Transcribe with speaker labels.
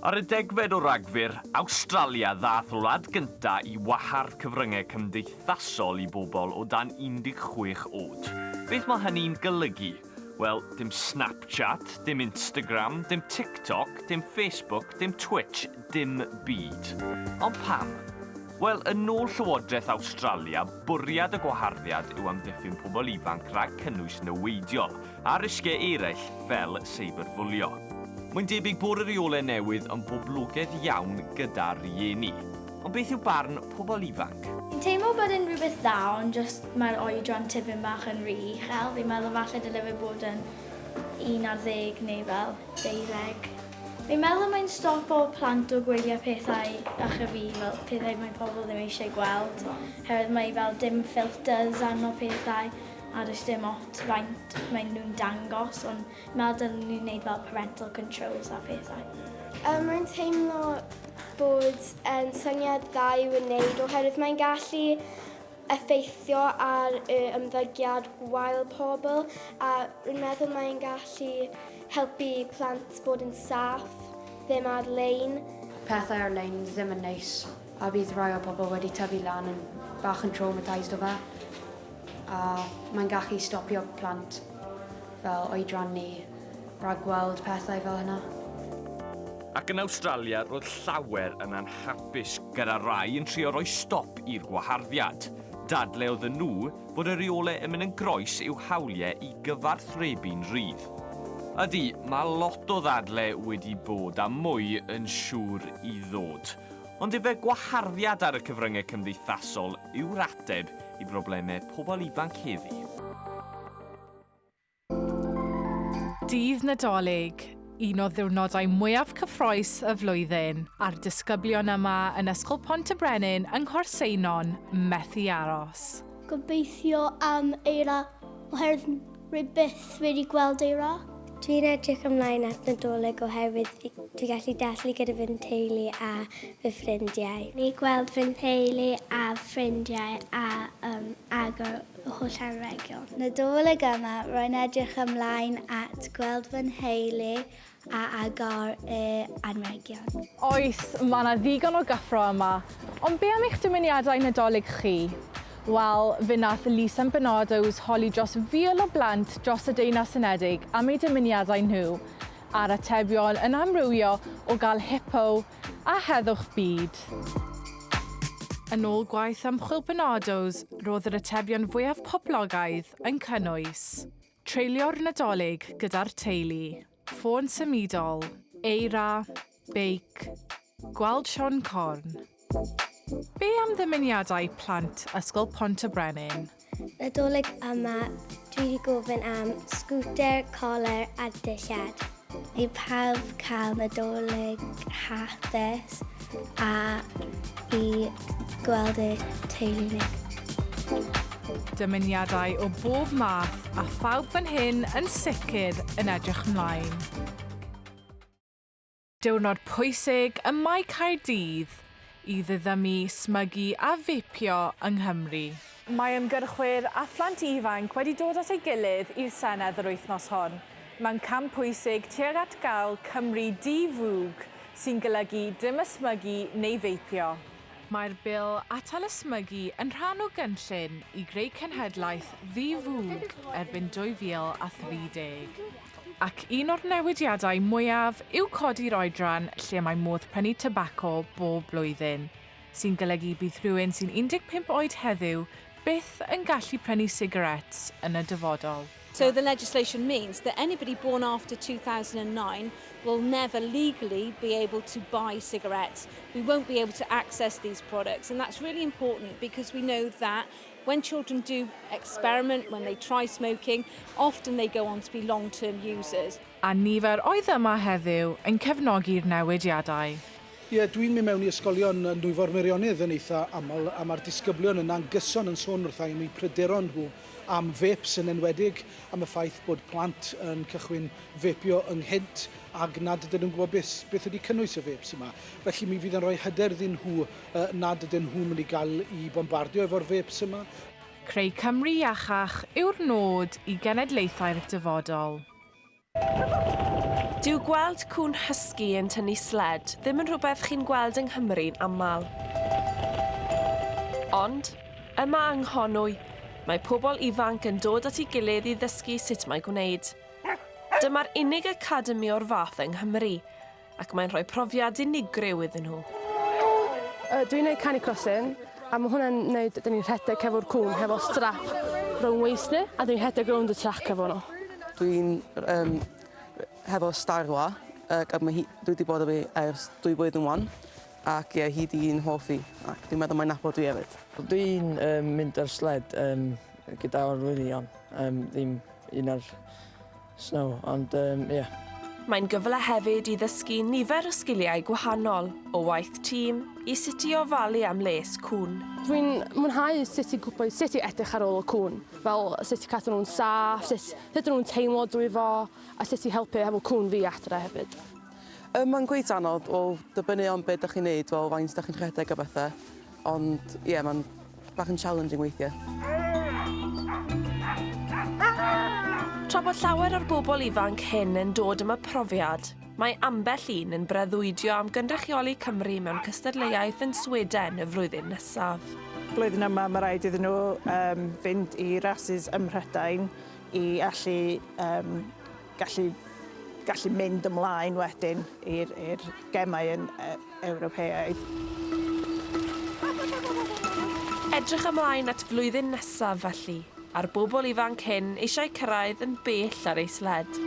Speaker 1: Ar y degfed o Ragfyr, Awstralia ddath wlad gynta i wahardd cyfryngau cymdeithasol i bobl o dan 16 oed. Beth mae hynny'n golygu? Wel, dim Snapchat, dim Instagram, dim TikTok, dim Facebook, dim Twitch, dim byd. Ond pam? Wel, yn ôl Llywodraeth Awstralia, bwriad y gwaharddiad yw amddiffyn pobl ifanc rhag cynnwys niweidiol a risgiau eraill fel seiberfwlio. Mae'n debyg bod y rheolau newydd yn boblogaidd iawn gyda rhieni. Ond beth yw barn pobl ifanc?
Speaker 2: Fi'n teimlo bod e'n rhywbeth dda ond jyst mae'r oedran tipyn bach yn rhy uchel. Fi'n meddwl falle dyle fe bod yn 11 neu fel deuddeg. Fi'n meddwl mae'n stopo plant o gwylio pethau ych a fi, fel pethau mae pobl ddim eisiau gweld. Herwydd mae fel dim filters arno pethau a does dim ots faint maen nhw'n dangos ond Meddwl dylen ni wneud fel parental controls a pethau.
Speaker 3: Um, rwy'n teimlo bod yn syniad dda i'w wneud oherwydd mae'n gallu effeithio ar y ymddygiad gwael pobl a rwy'n meddwl mae'n gallu helpu plant bod yn saff, ddim ar-lein.
Speaker 4: Pethau ar-lein ddim yn neis a bydd rhai o pobl wedi tyfu lan yn bach yn traumatised o fe a mae'n gallu stopio plant fel oedran ni rhag gweld pethau fel hynna.
Speaker 1: Ac yn Awstralia roedd llawer yn anhapus, gyda rai yn trio rhoi stop i'r gwaharddiad. Dadle oedden nhw fod y rheolau yn mynd yn groes i'w hawliau i gyfarthrebu'n rhydd. Ydy, mae lot o ddadle wedi bod a mwy yn siŵr i ddod. Ond ife gwaharddiad ar y cyfryngau cymdeithasol yw'r ateb i broblemau pobl ifanc heddi?
Speaker 5: Dydd Nadolig, un o ddiwrnodau mwyaf cyffrous y flwyddyn, a'r disgyblion yma yn Ysgol Pont y Brenin yng Nghorseinon methu aros.
Speaker 6: Gobeithio am eira oherwydd rwy byth wedi gweld eira.
Speaker 7: Dwi'n edrych ymlaen at Nadolig oherwydd dwi gallu dathlu gyda fy nteulu a fy ffrindiau.
Speaker 8: Ni gweld fy nheulu a ffrindiau a um, agor holl anrhegion.
Speaker 9: Nadolig yma, rwy'n edrych ymlaen at gweld fy nheulu a agor y anrhegion.
Speaker 5: Oes, mae 'na ddigon o gyffro yma. Ond be am eich dymuniadau Nadolig chi? Wel, fe wnaeth Lisa and Bernardo's holi dros 1,000 o blant dros y Deyrnas Unedig am eu dymuniadau nhw, a'r atebion yn amrywio o gael hippo a heddwch byd. Yn ôl gwaith ymchwil Barnardo's, roedd yr atebion fwyaf poblogaidd yn cynnwys, treulio'r Nadolig gyda'r teulu, ffôn symudol, eira, beic, gweld Siôn Corn. Be am ddymuniadau plant Ysgol Pont y Brenin?
Speaker 7: Nadolig yma, dwi wedi gofyn am sgwter, coler a dillad.
Speaker 8: I pawb cael Nadolig hapus a i gweld y teulu ni.
Speaker 5: Dymuniadau o bob math a phawb fan hyn yn sicr yn edrych mlaen. Diwrnod pwysig ym Mae Caerdydd i ddiddymu smygu a fêpio yng Nghymru. Mae ymgyrchwyr a phlant ifanc wedi dod at ei gilydd i'r Senedd yr wythnos hon, mewn cam pwysig tuag at gael Cymru di-fwg, sy'n golygu dim ysmygu neu feipio. Mae'r Bil Atal Ysmygu yn rhan o gynllun i greu cenhedlaeth ddi-fwg erbyn 2030. Ac un o'r newidiadau mwyaf yw codi'r oedran lle mae modd prynu tybaco bob blwyddyn, sy'n golygu bydd rhywun sy'n 15 oed heddiw byth yn gallu prynu sigaréts yn y dyfodol.
Speaker 10: So the legislation means that anybody born after 2009 will never legally be able to buy cigarettes. We won't be able to access these products and that's really important because we know that When children do experiment, when they try smoking, often they go on to be long-term users.
Speaker 5: A nifer oedd yma heddiw yn cefnogi'r newidiadau.
Speaker 11: Ie, dwi'n mynd mewn i ysgolion yn Nwyfor Meirionnydd yn eitha aml a mae'r disgyblion yna'n gyson yn sôn wrtha i am eu pryderon nhw am vapes yn enwedig, am y ffaith bod plant yn cychwyn fêpio ynghynt ac nad ydyn nhw'n gwybod beth, beth ydy cynnwys y vapes yma. Felly mi fydd yn rhoi hyder iddyn nhw nad ydyn nhw'n mynd i gael eu bombardio efo'r vapes yma.
Speaker 5: Creu Cymru iachach yw'r nod i genedlaethau'r dyfodol.
Speaker 12: Dyw gweld cŵn hysgi yn tynnu sled ddim yn rhywbeth chi'n gweld yng Nghymru'n aml. Ond, yma yng Nghonwy, mae pobl ifanc yn dod at ei gilydd i ddysgu sut mae gwneud. Dyma'r unig academi o'r fath yng Nghymru, ac mae'n rhoi profiad unigryw iddyn nhw.
Speaker 13: Uh, dwi'n neud canicrossing, a mae hwnna'n neud, dyn ni'n rhedeg hefo'r cwn, hefo strap rownd waist ni, a dyn ni'n rhedeg rownd y trac efo nhw.
Speaker 14: Dwi'n um, hefo Starwa, ac mae hi, dwi wedi bod efo fi ers dwy flwyddyn wan, ac ie, hi di'n hoff i, ac dwi'n meddwl mae'n nabod fi hefyd.
Speaker 15: Dwi'n um, mynd ar sled um, gyda arwyddion, um, ddim un ar Snow, ond yym ie.
Speaker 12: Mae'n gyfle hefyd i ddysgu nifer o sgiliau gwahanol, o waith tîm i sut i ofalu am les cŵn.
Speaker 13: Dwi'n mwynhau sut i gwybod sut i edrych ar ôl y cŵn, fel sut i cadw nhw'n saff, sut sut ydyn nhw'n teimlo drwy fo, a sut i helpu hefo cŵn fi adre hefyd.
Speaker 14: Yym mae'n cweit anodd, wel dibynnu on be' 'dach chi'n neud, fel faint 'dach chi'n rhedeg a bethe, ond ie mae'n Bach yn challenging weithiau.
Speaker 12: Tra bod llawer o'r bobl ifanc hyn yn dod am y profiad, mae ambell un yn breuddwydio am gynrychioli Cymru mewn cystadleuaeth yn Sweden y flwyddyn nesaf.
Speaker 16: Blwyddyn yma mae rhaid iddyn nhw um, fynd i rasys ym Mhrydain i allu um, gallu, gallu mynd ymlaen wedyn i'r gemau yn Ewropeaidd.
Speaker 12: Edrych ymlaen at flwyddyn nesaf felly, a'r bobl ifanc hyn eisiau cyrraedd yn bell ar eu sled.